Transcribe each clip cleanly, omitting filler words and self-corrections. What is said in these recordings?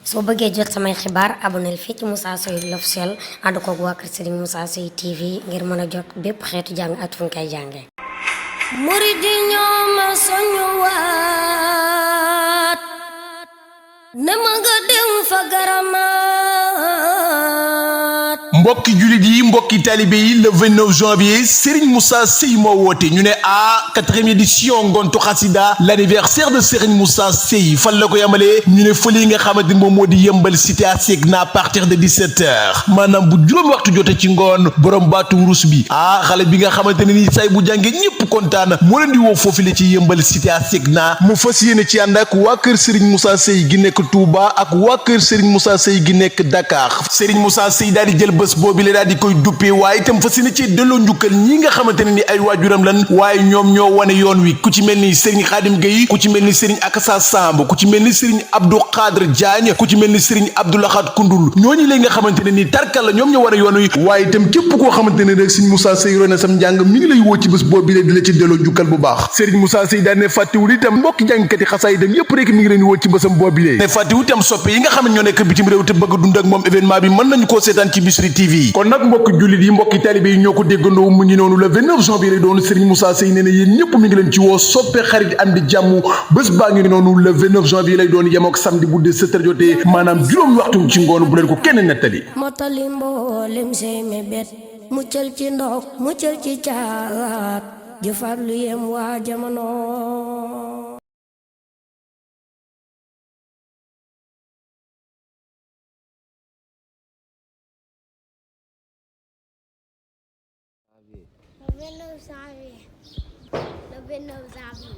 soo bëggee jot samay xibaar aboneel fii ci Moussa Seye l'officiel ànd koog waa kër Serigne Moussa Seye TV ngir mën a jot bépp xeetu jàng at fu ñu koy jàngee. murid yi ñoo ma soñu waat ne ma nga dem fa garamaat. mbokki julit yi mbokki talibé yi le 29 janvier Serigne Moussa Seye moo woote ñu ne quatrième édition ngontu xasida l'anniversaire de Serigne Moussa Seye fan la ko yamalee ñu ne fële yi nga xamante moom moo di yëmbal cité Asegna à partir de 17h maanaam bu juróom waxtu jote ci ngoon borom baatu wurus bi xale bi nga xamante ne ni say bu jànge ñëpp kontaan moo leen di woo foofu la ci yëmbal cité Asegna mu fas yéene ci ànd ak waa kër Serigne Moussa Seye gi nekk Touba ak waa kër Serigne Moussa Seye gi nekk Dakar Serigne Moussa Seye daal di jël bés boobu la daal di koy duppee waaye itam fas yéene ci delloo njukkal ñi nga xamante ne ni ay waajuram lan waaye ñoom ñoo wane yoon wi ku ci mel ni Serigne Khadim Gueye ku ci mel ni Serigne Akassa Samb ku ci mel ni Serigne Abdou Khadre Diagne ku ci mel ni Serigne Abdou Lahad Koundoul ñooñu léegi nga xamante ne ni tarkal la ñoom ñoo wane yoon wi waaye itam képp koo xamante ne rek Serigne Moussa Seye roy na sam njàng mi ngi lay woo ci bés boobu la di la ci delloo njukkal bu baax Serigne Moussa Seye daal ne fàttewul itam mbokki jàngkati xasaay itam yépp rek mi ngi leen woo ci bésam boobu ne fàttewul itam soppe yi nga xam ne ñoo nekk bitim réew te bëgg dund ak moom événement bi mën nañu koo seetaan ci Bichri TV kon nag mbokki jullit yi mbokki talibé yi ñoo ko déggandoo mu ngi noonu le 29 janvier lay doon Serigne Moussa Seye nee na yéen ñëpp mi ngi leen ci woo soppe xarit am di jàmm bés baa ngi noonu le 29 janvier lay doon yem ak samedi bu 17h jotee maanaam juróom waxtu ci ngoon bu leen ko kenn nettali motali mboolem say mébét muccal ci ndox muccal ci caat jëfaat lu yem waa jamono. Le 29 janvier. Le 29 janvier.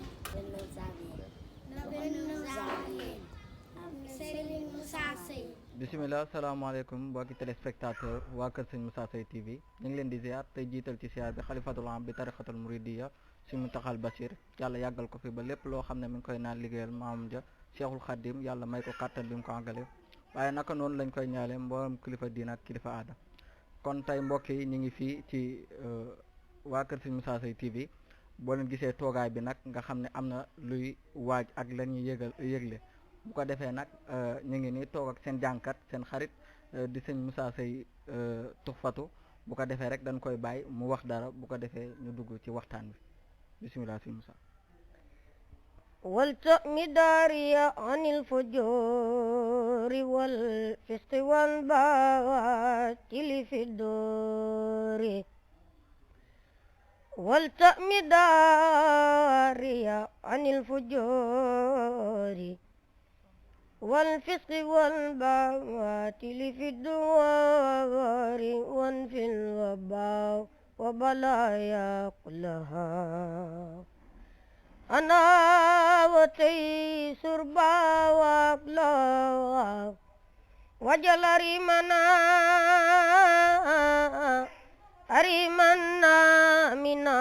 Le 29 janvier. Serigne Moussa Seye. bisimilah salaamaaleykum mbokki téléspectateur waa kër Serigne Moussa Seye TV ñu ngi leen di ziar tey jiital ci ziar bi xalifatul am bi tarixatul muridiya si Muntaxal Bachir yàlla yàggal ko fi ba lépp loo xam ne mi ngi koy naan liggéeyal maamam ja Cheikhul Khadim yàlla may ko kàttan bi mu ko àggale waaye naka noonu lañ koy ñaale mboolem kilifa diina ak kilifa aada kon tey mbokk yi ñu ngi fii ci waa kër Serigne Moussa Seye TV boo leen gisee toogaay bi nag nga xam ne am na luy waaj ak la ñuy yëgle bu ko defee nag ñu ngi nii toog ak seen jànkat seen xarit di sëñ Moussa Seye Tuxfatu bu ko defee rek dañ koy bàyyi mu wax dara bu ko defee ñu dugg ci waxtaan bi bisimilah sëñ Moussa wal midariya anil fujuri wal fisqi wal baatili fi duri wal midariya anil fujuri والفسق والباطل في الدوار وانفي الوباء وبلايا كلها أنا وتيسر باوكلا وجل أريمنا منا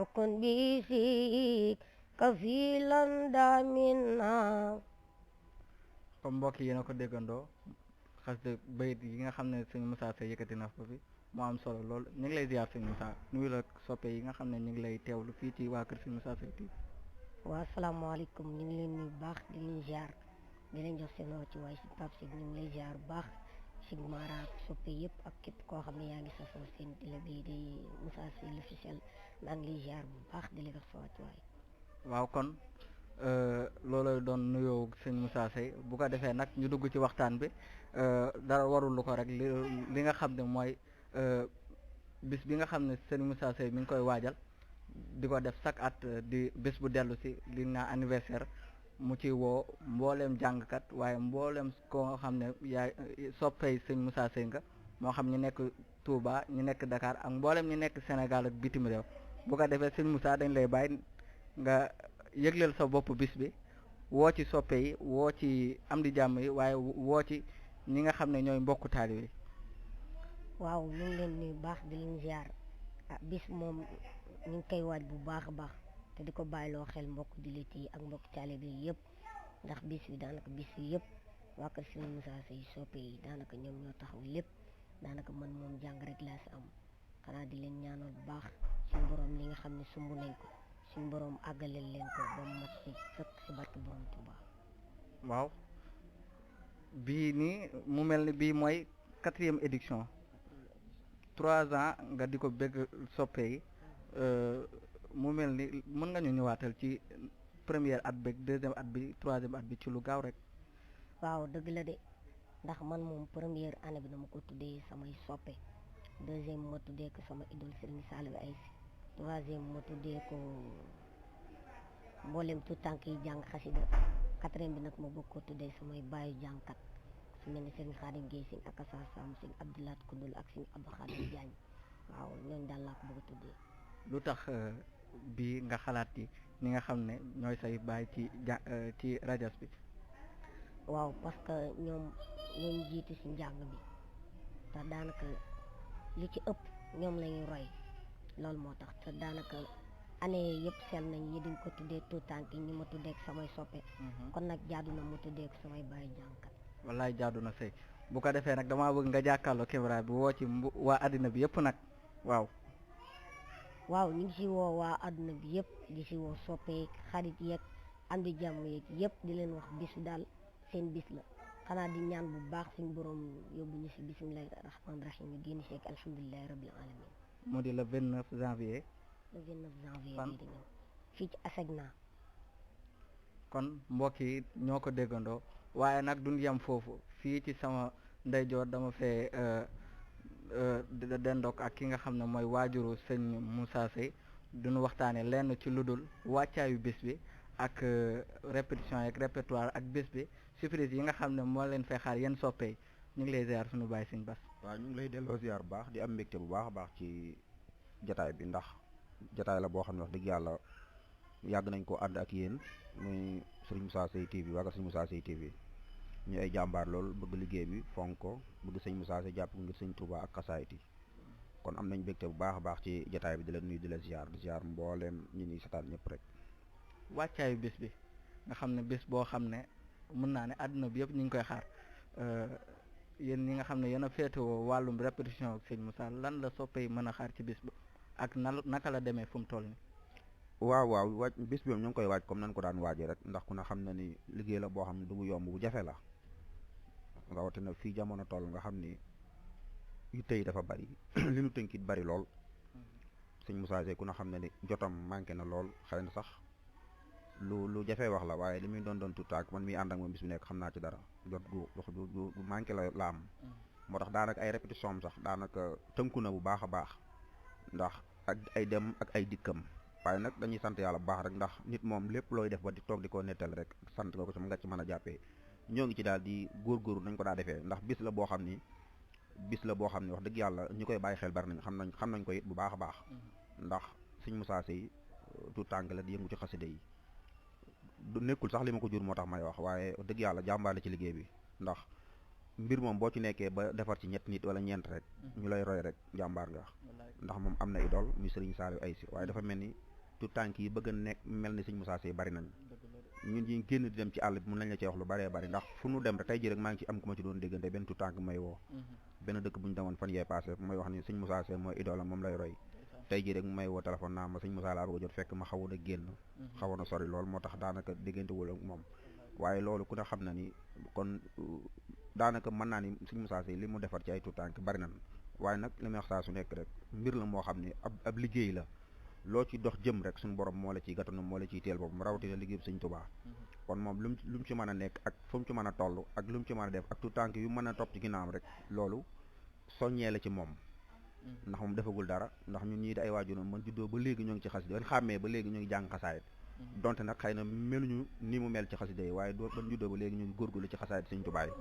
أكن بيسيك kafilan damina comme mbokk yi na ko déggandoo xas de bayit yi nga xam ne sëñ Moussa Seye yëkkati na ko fi moo am solo lool ñu ngi lay ziar sëñ Moussa nuyu la soppe yi nga xam ne ñu ngi lay teewlu fii ci waa kër sëñ Moussa Seye TV waa asalaamaaleykum ñu ngi leen nuyu baax di leen ziar di leen jox seen ci waaye si Pape Sig ñu ngi lay ziar bu baax Sig Mara soppe yëpp ak képp koo xam ne yaa ngi safoo seen télé bi di Moussa Seye l'officiel maa ngi lay ziar bu baax di la jox sa ci waaye waaw kon loolu doon nuyoo sëñ Moussa Seye bu ko defee nag ñu dugg ci waxtaan bi dara warul lu ko rek li nga xam ne mooy bis bi nga xam ne sëñ Moussa Seye mi ngi koy waajal di ko def chaque at di bis bu dellu si li naa anniversaire mu ci woo mbooleem jàngkat waaye mbooleem koo xam ne yaay soppey sëñ Moussa Seye nga moo xam ñu nekk Touba ñu nekk Dakar ak mbooleem ñu nekk Sénégal ak bitim réew bu ko defee sëñ Moussa dañ lay bàyyi nga yëgleel sa bopp bis bi woo ci soppe yi woo ci am di jàmm yi waaye woo ci ñi nga xam ne ñooy mbokku taalibe yi waaw ñu ngi leen nuyu baax di leen ziar bis moom ñu ngi koy waaj bu baax a baax te di ko bàyyiloo xel mbokk jullit yi ak mbokk taalibe yi yëpp ndax bis bi daanaka bis bi yëpp waa kër Serigne Moussa Seye soppe yi daanaka ñoom ñoo taxaw lépp daanaka man moom jàng rek laa si am xanaa di leen ñaanal bu baax suñu borom li nga xam ne sumb nañ ko suñu borom àggaleel leen ko ba mu mat si sëkk si barke borom Touba. waaw bii nii mu mel ni bii mooy 4e édition 3 ans nga di ko bëgg soppe yi mu mel ni mën nga ñu ñëwaatal ci première at beeg 2e at bi 3e at bi ci lu gaaw rek. waaw dëgg la de ndax man moom première année bi dama ko tuddee samay soppe 2e ma tuddee ko sama idole Serigne Saliou Aïssi 3e ma tuddee ko mboolem tout tànk yi jàng xasida 4e bi nag ma bëgg ko tuddee samay baayu jàngkat su mel ni Serigne Khadim Gueye Serigne Akassa Sam Serigne Abdoulaye Koundoul ak Serigne Abdou Khadim Diagne waaw ñooñu daal laa ko bëgg a tuddee. lu tax bii nga xalaat yi ñi nga xam ne ñooy say baay ci rajas bi. waaw parce que ñoom ñooñu jiitu ci njàng bi te daanaka li ci ëpp ñoom la ñuy roy loolu moo tax te daanaka année yëpp sell nañ ñi diñ ko tuddee tout tànk ñi ma tuddee ak samay soppe kon nag jaadu na mu tuddee ko samay bàyyi jàngkat. wallaay jaadu na sëy bu ko defee nag damaa bëgg nga jàkkaarloo caméra bi woo ci waa àddina bi yëpp nag waaw. waaw ñu ngi ci woo waa àdduna bi yëpp di ci woo soppeek xarit yeeg andi jàmm yeeg yëpp di leen wax bis bi daal seen bis la xanaa di ñaan bu baax suñu borom yóbbu ñu ci bismillahi rahmaani rahim ñu génn ci ak alhamdulillahi rabbil alamin. mu di le 29 janvier. le 29 janvier bii di ñëw fii ci Asegna. kon mbokk yi ñoo ko déggandoo waaye nag duñ yem foofu fii ci sama ndeyjoor dama fee dendook ak ki nga xam ne mooy waajuru sëñ Moussa Seye duñu waxtaane lenn ci lu dul wàccaayu bis bi ak répétition yeeg répertoire ak bis bi surprise yi nga xam ne moo leen fay xaar yéen soppee ñu ngi lay ziar suñu bàyyi sëñ Bass. waaw ñu ngi lay delloo ziar bu baax di am mbégte bu baax a baax ci jataay bi ndax jataay la boo xam ne wax dëgg yàlla yàgg nañ ko ànd ak yéen muy sëriñ Moussa Seye TV waa sëriñ Moussa Seye TV ñu ay jàmbaar lool bëgg liggéey bi fonk ko bëgg sëñ Moussa Seye jàpp ngir sëñ Touba ak xasaayit yi kon am nañ mbégte bu baax a baax ci jataay bi di la nuyu di la ziar mbooleem ñi ñuy sataan ñëpp rek. wàccaayu bis bi nga xam ne bis boo xam ne mën naa ne àdduna bi yëpp ñu ngi koy xaar yéen ñi nga xam ne yéen a féetewoo wàllum répétition ak sëñ Moussa lan la soppe yi mën a xaar ci bis bi ak naka la demee fu mu toll nii. waaw waaj bis bi moom ñu ngi koy waaj comme nañ ko daan waajee rek ndax ku ne xam na ni liggéey la boo xam ne du bu yomb bu jafe la rawatina fii jamono toll nga xam ni yu tey dafa bari li nu tënkit bari lool sëñ Moussa Seye ku ne xam ne ni jotam manqué na lool xëy na sax lu jafee wax la waaye li muy doon tuutaak man miy ànd ak moom bis bu nekk xam naa ci dara jot gu manqué la am moo tax daanaka ay répétition am sax daanaka tënku na bu baax a baax ndax ak ay dem ak ay dikkam waaye nag dañuy sant yàlla bu baax rek ndax nit moom lépp looy def ba di toog di ko nettal rek sant nga ko ci nga ci mën a jàppee ñoo ngi ci daal di góorgóorlu nañ ko daa defee ndax bis la boo xam ni wax dëgg yàlla ñu koy bàyyi xel bari nañ xam nañ ko it bu baax a baax ndax sëñ Moussa Seye tout tànk la di yëngu ci xaside yi du nekkul sax li ma ko jur moo tax may wax waaye dëgg yàlla jàmbaale ci liggéey bi ndax mbir moom boo ci nekkee ba defar ci ñett nit wala ñeent rek ñu lay roy rek jàmbaar nga ndax moom am na idole muy Serigne Saliou Aïssi waaye dafa mel ni tout tànk yi bëgg a nekk mel ni sëñ Moussa Seye bari nañ ñun ñi génn di dem ci àll bi mën nañ la cee wax lu bëree bëri ndax fu nu dem rek tey jii rek maa ngi ci am ku ma ci doon déggante benn tout tànk may woo benn dëkk bu ñu demoon fan yee passé may wax ni sëñ Moussa Seye mooy idole moom lay roy tey jii rek mu may woo téléphone naa ma sëñ Moussa laa bëgg a jot fekk ma xawoon a génn xawoon a sori lool moo tax daanaka déggante wul ak moom waaye loolu ku ne xam na ni kon daanaka mën naa ni sëñ Moussa Seye li mu defar ci ay tout tànk bari nañ waaye nag li may wax saa su nekk rek mbir la moo xam ni ab liggéey la loo ci dox jëm rek suñu borom moo la ciy gàttanu moo la ciy teel boobu rawatina liggéey sëñ Touba kon moom lu mu ci mën a nekk ak fu mu ci mën a toll ak lu mu ci mën a def ak tout tànk yu mën a topp ci ginnaawam rek loolu soññee la ci moom ndax moom defagul dara ndax ñun ñii di ay waajuram man juddoo ba léegi ñoo ngi ci xasida ban xàmmee ba léegi ñoo ngi jàng xasaayit donte nag xëy na meluñu ni mu mel ci xasida yi waaye ban juddoo ba léegi ñu ngi góorgóorlu ci xasaayit sëñ Touba yi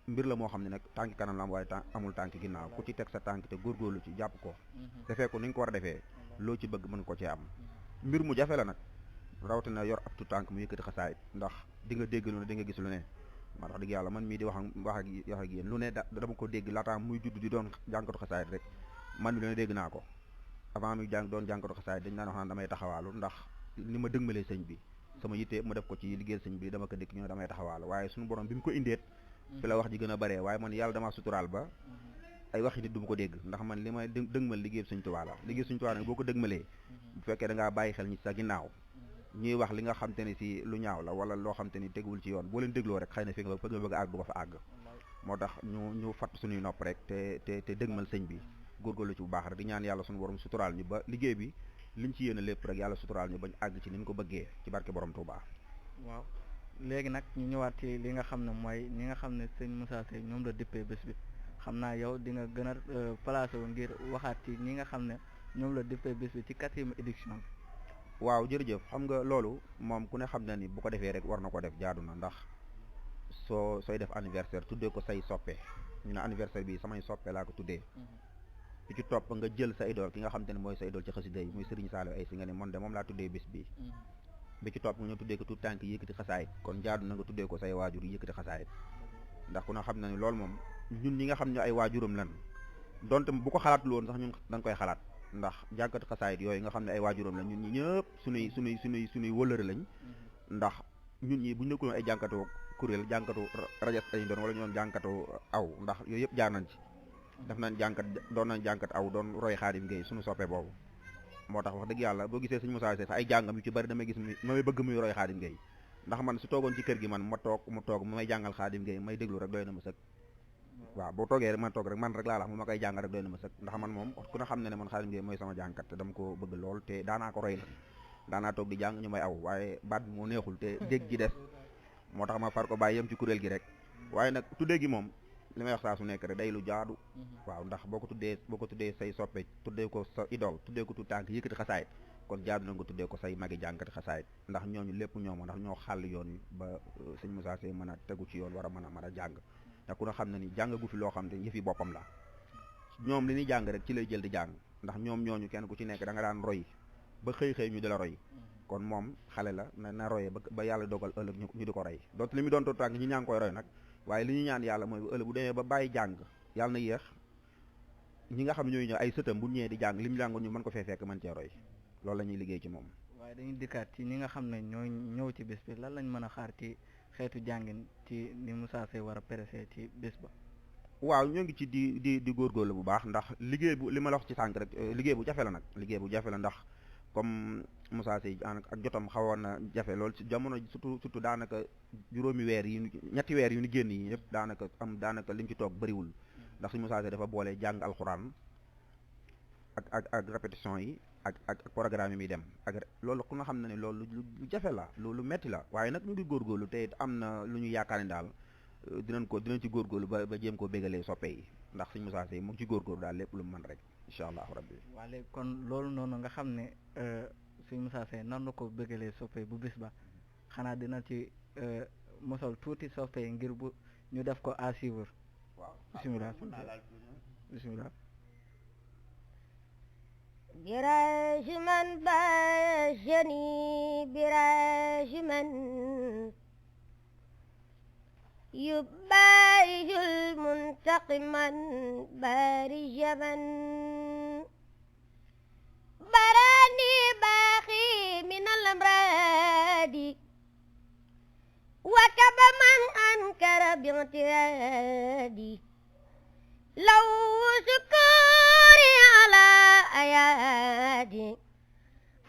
mbir la moo xam ne nag tànk kanam la am waaye amul tànk ginnaaw ku ci teg sa tànk te góorgóorlu ci jàpp ko defee ko ni nga ko war a defee loo ci bëgg mën ko cee am mbir mu jafe la nag rawatina yor ab tu tànk mu yëkkati xasaayit ndax di nga dégg lu ne di nga gis lu ne maa tax dëgg yàlla man mii di wax ak yéen lu ne dama ko dégg laataa muy judd di doon jànkatu xasaayit rek man mi lu ne dégg naa ko avant muy doon jànkatu xasaayit dañ daan wax naan damay taxawaalu ndax ni ma dëgmalee sëñ bi sama yitte ma def ko ci liggéeyal sëñ bi dama ko dégg ñu ne damay taxawaalu waaye suñu borom bi mu ko indeet fi la wax ji gën a bëree waaye man yàlla damaa suturaal ba ay waxi nit du ma ko dégg ndax man li may dëgmal liggéey sëñ Tuubaa la liggéey sëñ Tuubaa nag boo ko dëgmalee bu fekkee da ngaa bàyyi xel ñi sa ginnaaw ñuy wax li nga xam te ni si lu ñaaw la wala loo xam te ni tegul ci yoon boo leen dégloo rek xëy na fi nga bëgg a àgg du ko fa àgg moo tax ñu fatt suñuy nopp rek te dëgmal sëñ bi góorgóorlu ci bu baax rek di ñaan yàlla suñu borom suturaal ñu ba liggéey bi liñ ci yéene lépp rek yàlla suturaal ñu bañ àgg ci ni ñu ko bëggee ci barke borom Touba. waaw léegi nag ñu ñëwaat ci li nga xam ne mooy ñi nga xam ne sëñ Moussa Seye ñoom la dippee bés bi xam naa yow di nga gën a placé wu ngir waxaat ci ñi nga xam ne ñoom la dippee bés bi ci 4e édition bi. waaw jërëjëf xam nga loolu moom ku ne xam na ni bu ko defee rek war na ko def jaadu na ndax sooy def anniversaire tuddee ko say soppe ñu ne anniversaire bi samay soppe laa ko tuddee bi ci topp nga jël sa idole ki nga xam te ne mooy sa idole ci xasida yi muy Serigne Saliou ay si nga ne man de moom laa tuddee bés bi bi ci topp nga ñëw tuddee ko tout tànk yëkkati xasaayit kon jaadu na nga tuddee ko say waajur yëkkati xasaayit ndax ku ne xam na ni loolu moom ñun ñi nga xam ne ay waajuram lan donte bu ko xalaatul woon sax ñun dañ koy xalaat ndax jànkati xasaayit yooyu nga xam ne ay waajuram lañ ñun ñi ñëpp suñuy wëllëre lañ ndax ñun ñi bu ñu nekkoon ay jànkatoo kuréel jànkatu rajas lañu doon wala ñu doon jànkatu aw ndax yooyu yëpp jaar nañ ci def nañ jànkat aw doon roy Xaadim Gueye suñu soppe boobu moo tax wax dëgg yàlla boo gisee sëñ Moussa Seye sax ay jàngam yu ci bari damay gis may bëgg muy roy Xaadim Gueye ndax man su toogoon ci kër gi man mu toog mu may jàngal Xaadim Gueye may déglu rek doy na ma sëkk waaw boo toogee rek man toog rek man rek laa la mu ma koy jàngal rek doy na ma sëkk ndax man moom ku na xam ne man Xaadim Gueye mooy sama jànkat te dama ko bëgg lool te daanaa ko roy na daanaa toog di jàng ñu may aw waaye baat bi moo neexul te dégg gi des moo tax ma far ko bàyyi yem ci kuréel gi rek waaye nag tuddee gi moom li may wax saa su nekk rek day lu jaadu waaw ndax boo ko tuddee say soppe tuddee ko sa idole tuddee ko tout tànk yëkkati xasaayit kon jaadu na nga tuddee ko say magi jànkati xasaayit ndax ñooñu lépp ñooma ndax ñoo xàll yoon wi ba sëñ Moussa Seye mën a tegu ci yoon war a mën a jàng ndax ku na xam ne ni jàng gu fi loo xam te yëfi boppam la ñoom li ñuy jàng rek ci lay jël di jàng ndax ñoom ñooñu kenn ku ci nekk da nga daan roy ba xëy ñu di la roy kon moom xale la na royee ba yàlla dogal ëllëg ñu di ko roy donc li mu doon tout tànk ñi ñaa ngi koy roy nag waaye li ñu ñaan yàlla mooy bu ëllëg bu demee ba bàyyi jàng yàlla na yéex ñi nga xam ne ñooy ñëw ay sëtam bu ñëwee di jàng li mu jàngoon ñu mën ko fee fekk mën cee roy loolu la ñuy liggéey ci moom. waaye dañuy dikkaat ci ñi nga xam ne ñooy ñëw ci bés bi lan lañ mën a xaar ci xeetu jàngin ci ni Moussa Seye war a pressé ci bés ba. waaw ñoo ngi ci di góorgóorlu bu baax ndax liggéey bu li ma la wax ci sànq rek liggéey bu jafe la nag liggéey bu jafe la ndax comme Moussa Seye ak jotam xawoon na jafe lool ci jamono surtout daanaka juróomi weer yi ñetti weer yu ni génn yi yëpp daanaka liñ ci toog bëriwul ndax si Moussa Seye dafa boole jàng alxuraan ak répétition yi ak programme yi muy dem ak loolu ku nga xam ne ne loolu lu jafe la lu metti la waaye nag ñu ngi góorgóorlu te am na lu ñu yaakaar ne daal dinañ ci góorgóorlu ba jéem koo bégalee soppe yi ndax suñ Moussa Seye mu ngi ci góorgóorlu daal lépp lu mu mën rek incha allahu rabbi. waa léegi kon loolu noonu nga xam ne suñ Moussa Seye nan na ko bégalee soppe bu bis ba xanaa dina ci mosal tuuti soppe yi ngir bu ñu def ko à suivre. waaw bisimilah bisimilah. براش من باشني براش من يبايج المنتقما بارج من براني باخي من الأمراض وكب من أنكر باعترادي لو شكوري على أيادي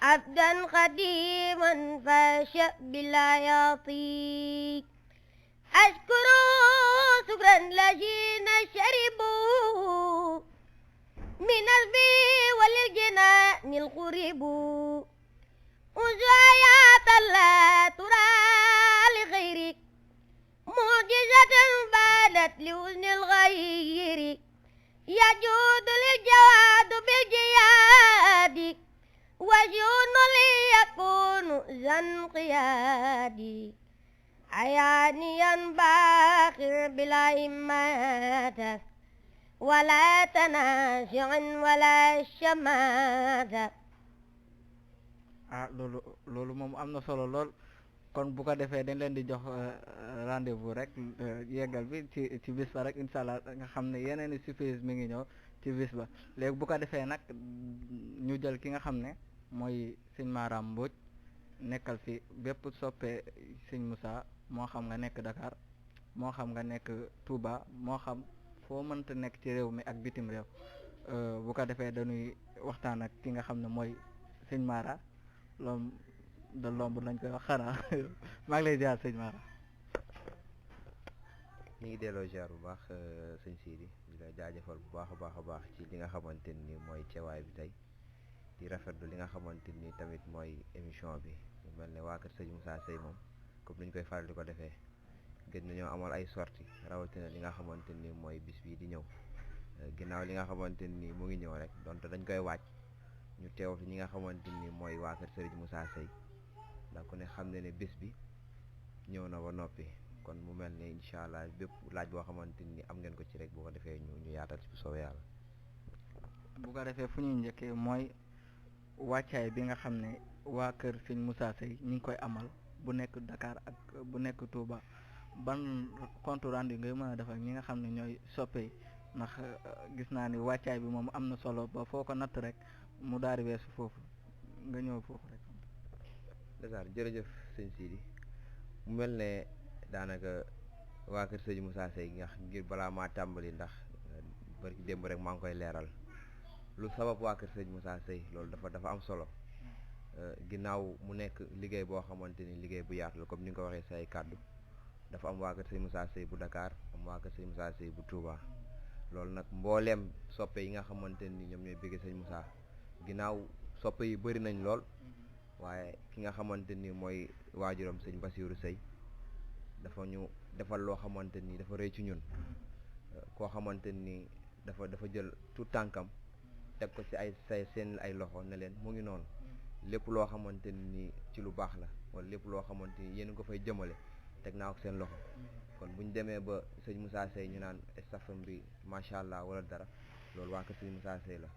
عبدا قديما فاشأ بلا يعطيك أشكر شكرا الذين شربوا من البي وللجنان القرب وزايات لا ترى لغيرك معجزة بانت لوزن الغير يجود للجواد بالجياد وجون ليكون ذا انقياد عيانيا باخر بلا إماتة ولا تنازع ولا شماتة. loolu moom am na solo lool kon bu ko defee dañ leen di jox rendez-vous rek yeggal bi ci bis ba rek incha allah nga xam ne yeneen i surprise mi ngi ñëw ci bis ba léegi bu ko defee nag ñu jël ki nga xam ne mooy sëñ Maram Mbodj nekkal fi bépp soppe sëñ Moussa moo xam nga nekk Dakar moo xam nga nekk Touba moo xam foo mënta nekk ci réew mi ak bitim réew bu ko defee dañuy waxtaan ak ki nga xam ne mooy sëñ Mara loolu de l'ombre lañ koy wax xanaa maa ngi lay ziar sëñ Mara. ñu ngi delloo ziar bu baax sëñ Sidi di la jaajëfal bu baax a baax ci li nga xamante ni mooy ceewaay bi tey di rafetlu li nga xamante ni tamit mooy émission bi mu mel ne waa kër sëñ Moussa Seye moom comme ni ñu koy faral di ko defee gën nañoo amal ay sorti rawatina li nga xamante ni mooy bis bii di ñëw ginnaaw li nga xamante ni mu ngi ñëw rek donte dañ koy waaj ñu teewlu ñi nga xamante ni mooy waa kër Serigne Moussa Seye ndax ku ne xam ne bis bi ñëw na ba noppi. kon mu mel ne incha allah bépp laaj boo xamante ni am ngeen ko ci rek bu ko defee ñu yaatal ci bu soobee yàlla. bu ko defee fu ñuy njëkkee mooy wàccaay bi nga xam ne waa kër sëñ Moussa Seye ñu ngi koy amal bu nekk Dakar ak bu nekk Touba ban compte rendu ngay mën a def ak ñi nga xam ne ñooy soppe yi ndax gis naa ni wàccaay bi moom am na solo ba foo ko natt rek mu daal di weesu foofu nga ñëw foofu rek. Dakar jërëjëf sëñ Sidi mu mel ne. daanaka waa kër sëñ Moussa Seye nga ngir balaa maa tàmbali ndax bari démb rek maa ngi koy leeral lu sabab waa kër sëñ Moussa Seye loolu dafa am solo ginnaaw mu nekk liggéey boo xamante ni liggéey bu yaatu la comme ni nga ko waxee say kàddu dafa am waa kër sëñ Moussa Seye bu Dakar am waa kër sëñ Moussa Seye bu Touba loolu nag mbooleem soppe yi nga xamante ni ñoom ñooy bëgg sëñ Moussa ginnaaw soppe yi bëri nañ lool waaye ki nga xamante ni mooy waajuram sëñ Bassirou Seye dafa ñu defal loo xamante ni dafa rëy ci ñun koo xamante ni dafa jël tout tànkam teg ko ci seen ay loxo ne leen mu ngi noonu lépp loo xamante ni ci lu baax la wala lépp loo xamante ni yéen ko fay jëmale teg naa ko seen loxo kon bu ñu demee ba sëñ Moussa Seye ñu naan staffam bi macha allah wala dara loolu waa ko sëñ Moussa Seye la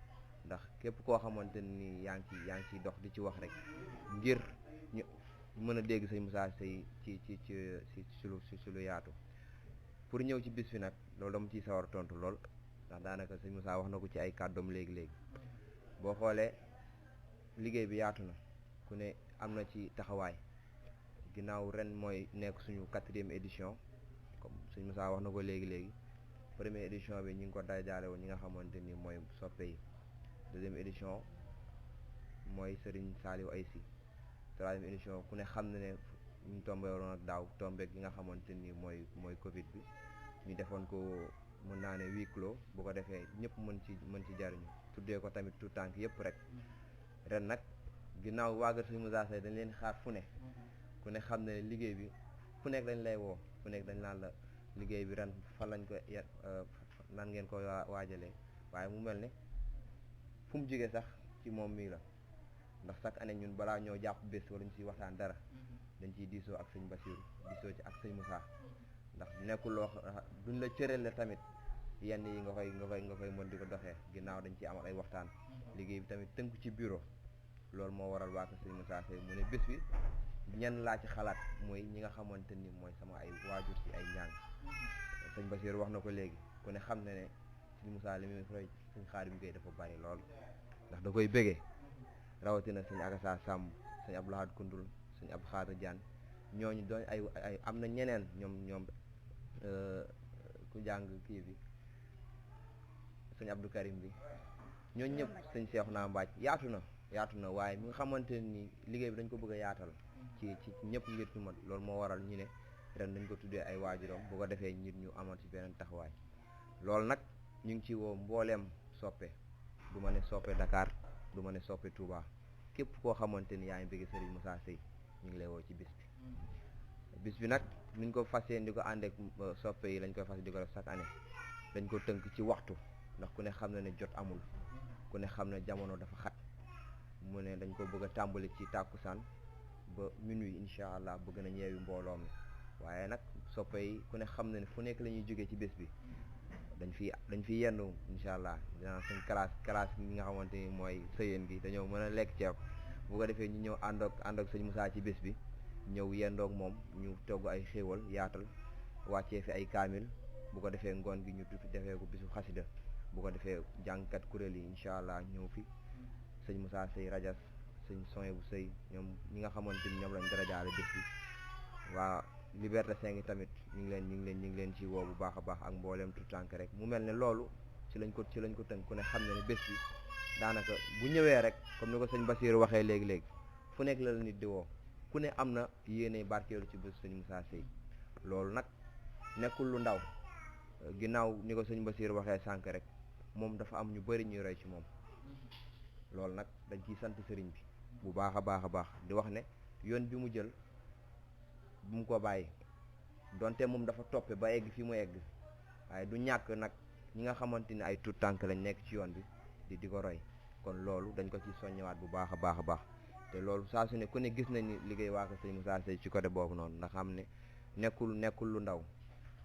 ndax képp koo xamante ni yaa ngi ciy dox di ci wax rek ngir ñu mën a dégg sëñ Moussa Seye ci lu yaatu pour ñëw ci bis bi nag loolu dama ciy sawar tontu lool ndax daanaka sëñ Moussa wax na ko ci ay kàddoom léegi boo xoolee liggéey bi yaatu na ku ne am na ci taxawaay ginnaaw ren mooy nekk suñu 4e édition comme sëñ Moussa wax na ko léegi première édition bi ñu ngi ko dajale woon ñi nga xamante ni mooy soppe yi 2e édition mooy Serigne Saliou Ayssi 3e édition ku ne xam na ne ñu tombé woon ak daaw tombé gi nga xamante ni mooy Covid bi ñu defoon ko mën naa ne huis clos bu ko defee ñëpp mën ci jariñu tuddee ko tamit tout tànk yëpp rek ren nag ginnaaw waa kër Serigne Moussa Seye dañ leen xaar fu ne ku ne xam ne liggéey bi fu nekk dañ lay woo fu nekk dañ naan la liggéey bi ren fan lañ ko nan ngeen ko waajalee waaye mu mel ne fu mu jógee sax ci moom mii la ndax chaque année ñun balaa ñoo jàpp bés wala ñu ciy waxtaan dara dañ ciy diisoo ak sëñ Bassirou diisoo ci ak sëñ Moussa ndax nekkul loo duñ la cërale tamit yenn yi nga koy mën di ko doxee ginnaaw dañ ciy amal ay waxtaan liggéey bi tamit tënku ci bureau loolu moo waral waa ko sëñ Moussa Seye mu ne bés bi ñenn laa ci xalaat mooy ñi nga xamante ni mooy sama ay waajur ci ay ñaan sëñ Bassirou wax na ko léegi ku ne xam ne sëñ Moussa li muy roy sëñ Xaadim Gueye dafa bari lool ndax da koy bégee rawatina sëñ Agassa Samb sëñ Abdou Lahad Koundoul sëñ Abdou Khadir Diagne ñooñu doon ay am na ñeneen ñoom ku jàng kii bi sëñ Abdou Karim bi ñooñu ñëpp sëñ Cheikhouna Mbathie yaatu na waaye mi nga xamante ni liggéey bi dañ ko bëgg a yaatal ci ñëpp ngir ñu mat loolu moo waral ñu ne ren dañ ko tuddee ay waajuram bu ko defee nit ñu amal ci beneen taxawaay loolu nag ñu ngi ci woo mbooleem soppe du ma ne soppe Dakar du ma ne soppe Touba képp koo xamante ni yaa ngi bëgg Serigne Moussa Seye ñu ngi lay woo ci bis bi nag niñ ko fas yéene di ko ànd ak soppe yi lañ koy fas di ko def chaque année dañ ko tënk ci waxtu ndax ku ne xam na ne jot amul ku ne xam ne jamono dafa xat mu ne dañ ko bëgg a tàmbali ci tàkkusaan ba minuit incha allah bëgg nañ yeewi mbooloo mi waaye nag soppe yi ku ne xam na ne fu nekk la ñuy jógee ci bés bi dañ fi yendu incha allah dinaa suñ classe yi nga xamante ni mooy sëyeen gi dañoo mën a lekk ceeb bu ko defee ñu ñëw ànd ak sëñ Moussa ci bés bi ñëw yendoog moom ñu togg ay xéewal yaatal wàccee fi ay kaamil bu ko defee ngoon gi ñu defee ko bisu xasida bu ko defee jàngkat kuréel yi incha allah ñëw fi sëñ Moussa Seye rajas sëñ soin bu sëy ñoom ñi nga xamante ni ñoom lañ darajaale bés bi waa Liberté 5 tamit ñu ngi leen ci woo bu baax a baax ak mbooleem tout tànk rek mu mel ne loolu ci lañ ko tënk ku ne xam ne bés bi daanaka bu ñëwee rek comme ni ko sëñ Bassirou waxee léegi fu nekk la nit di woo ku ne am na yéene barkeelu ci bés sëñ Moussa Seye loolu nag nekkul lu ndaw ginnaaw ni ko sëñ Basiir waxee sànq rek moom dafa am ñu bari ñuy roy ci moom loolu nag dañ ciy sant sëriñ bi bu baax a baax a baax di wax ne yoon bi mu jël bu mu ko bàyyi donte moom dafa toppe ba egg fi mu egg waaye du ñàkk nag ñi nga xamante ni ay tuut tànk lañ nekk ci yoon bi di ko roy kon loolu dañ ko ci soññewaat bu baax a baax a baax te loolu saa su ne ku ne gis nañ ni liggéey waa ko sëñ Moussa Seye ci côté boobu noonu ndax xam ne nekkul lu ndaw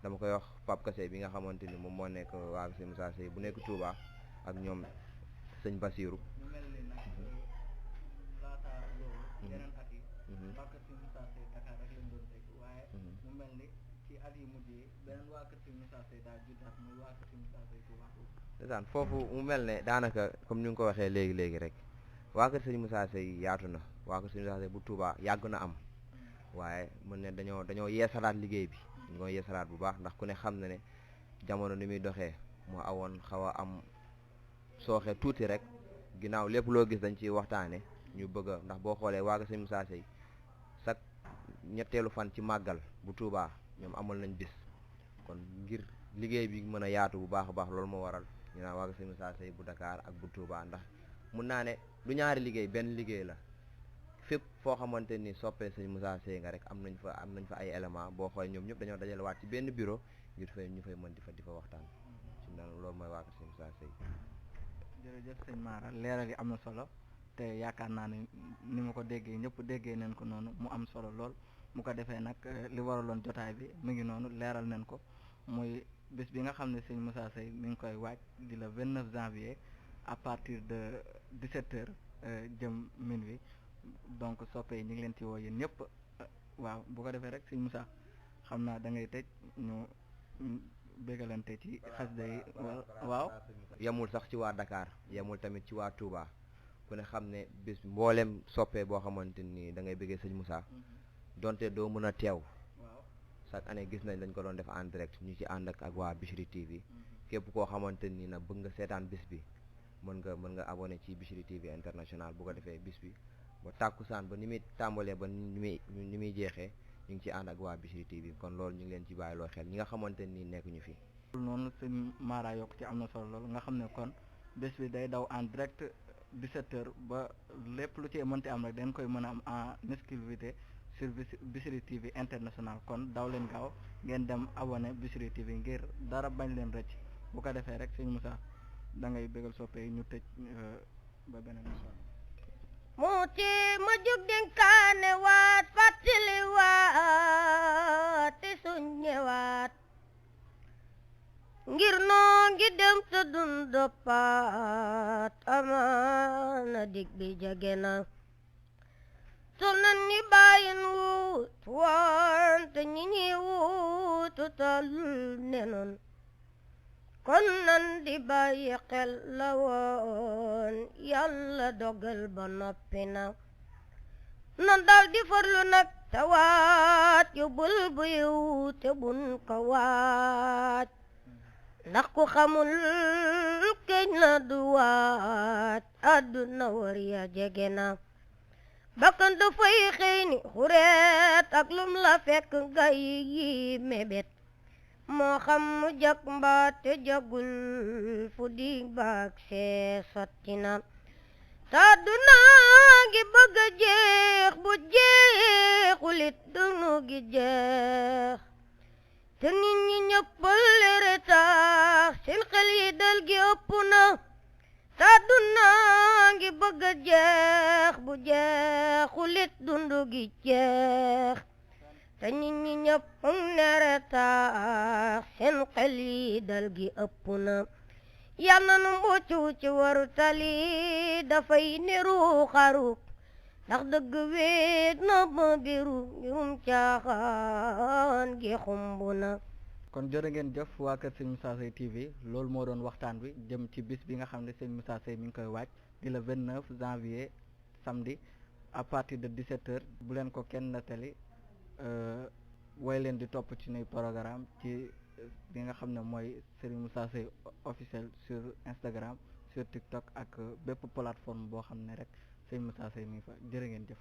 dama koy wax Pape Kassé bi nga xamante ni moom moo nekk waa ko sëñ Moussa Seye bu nekk Touba ak ñoom sëñ Basiiru ñu mel ni nag laata loolu yeneen at yi waa kër sëñ Moussa Seye Dakar rek lañ doon dégg waaye mu mel ni ci at yi mujj yi beneen waa kër sëñ Moussa Seye daal juddaat muy waa kër sëñ Moussa Seye Touba ndeysaan foofu mu mel ne daanaka comme ni nga ko waxee léegi rek waa kër sëñ Moussa Seye yaatu na waa kër sëñ Moussa Seye bu Touba yàgg na am waaye mën ne dañoo yeesalaat liggéey bi dañoo yeesalaat bu baax ndax ku ne xam na ne jamono ni muy doxee moo awoon xaw a am sooxe tuuti rek ginnaaw lépp loo gis dañ ciy waxtaane ñu bëgg a ndax boo xoolee waa kër sëñ Moussa Seye chaque ñetteelu fan ci màggal bu Touba ñoom amal nañ bis kon ngir liggéey bi mën a yaatu bu baax a baax loolu moo waral ñu naan waa kër sëñ Moussa Seye bu Dakar ak bu Touba ndax mun naa ne du ñaari liggéey benn liggéey la fépp foo xamante ni soppee sëñ Moussa Seye nga rek am nañ fa ay élément boo xoolee ñoom ñëpp dañoo dajale waat ci benn bureau ngir ñu fay mën di fa waxtaan ci naan loolu mooy waa kër sëñ Moussa Seye. jërëjëf sëñ Mara leeral yi am na solo te yaakaar naa ne ni ma ko déggee ñëpp déggee nañ ko noonu mu am solo lool mu ko defee nag li waraloon jotaay bi mu ngi noonu leeral nañ ko muy bés bi nga xam ne sëñ Moussa Seye mi ngi koy waaj di le 29 janvier à partir de 17h jëm minuit donc soppe yi ñu ngi leen ci woo yéen ñëpp waaw bu ko defee rek sëñ Moussa xam naa da ngay tëj ñu bégalante ci xasida yi waaw yemul sax ci waa Dakar yemul tamit ci waa Touba ku ne xam ne bés mboolem soppee boo xamante ni da ngay bëggee sëñ Moussa donte doo mën a teew chaque année gis nañ dañ ko doon def en direct ñu ci ànd ak waa Bichri TV képp koo xamante ni nag bëgg nga seetaan bis bi mën nga abonné ci Bichri TV international bu ko defee bis bi ba tàkkusaan ba ni muy tàmbalee ba ni muy jeexee ñu ngi ci ànd ak waa Bichri TV kon loolu ñu ngi leen ci bàyyiloo xel ñi nga xamante ni nekkuñu fi. noonu sëñ Mara yokk ci am na solo loolu nga xam ne kon bés bi day daw en direct 17h ba lépp lu ci mënti am rek dañ koy mën a am en exclusivité sur Bichri TV international kon daw leen gaaw ngeen dem abonné Bichri TV ngir dara bañ leen rëcc bu ko defee rek sëñ Moussa da ngay bégal soppe yi ñu tëj ba beneen incha allah. moo ci ma jóg dénkaane waat fàttali waat te soññewaat ngir noo ngi dem te dun doppaat amaana dig bi jege na sol nan ni bàyyin wut wante ñi ñi wutu tal nenoon kon nan di bàyyi xel la woon yàlla dogal ba noppi na nan dal di farlu nag tawaat yóbbul bu yiw te bun ko waaj ndax ku xamul keñ na du waaj àdduna war ya jege na bakkan dafay xëy ni xureet ak lum la fekk ngay yi mébét moo xam mu jag mbaate jagul fu di baag see sotti na ta àdduna ngi bëgg a jeex bu jeexulit dunu gi jeex te nit ñi ñëppal lere tax seen xel yi dal gi ëpp na ta àdduna ngi bëgg a jeex bu jeexulit dundu gi jeex te nit ñi ñëpp lere tax seen xel yi dal gi ëpp na yàlla na mboccu ci waru tali dafay niru xaru ndax dëgg weet na ba biru ngirum caaxaan gi xumb na. kon jërë ngeen jëf waa kër sëñ Moussa Seye TV loolu moo doon waxtaan bi jëm ci bis bi nga xam ne sëñ Moussa Seye mi ngi koy waaj di le 29 janvier samedi à partir de 17h bu leen ko kenn nettali woy leen di topp ci nuy programme ci bi nga xam ne mooy Serigne Moussa Seye officiel sur Instagram sur TikTok ak bépp plateforme boo xam ne rek sëñ Moussa Seye mi ngi fa jërë ngeen jëf.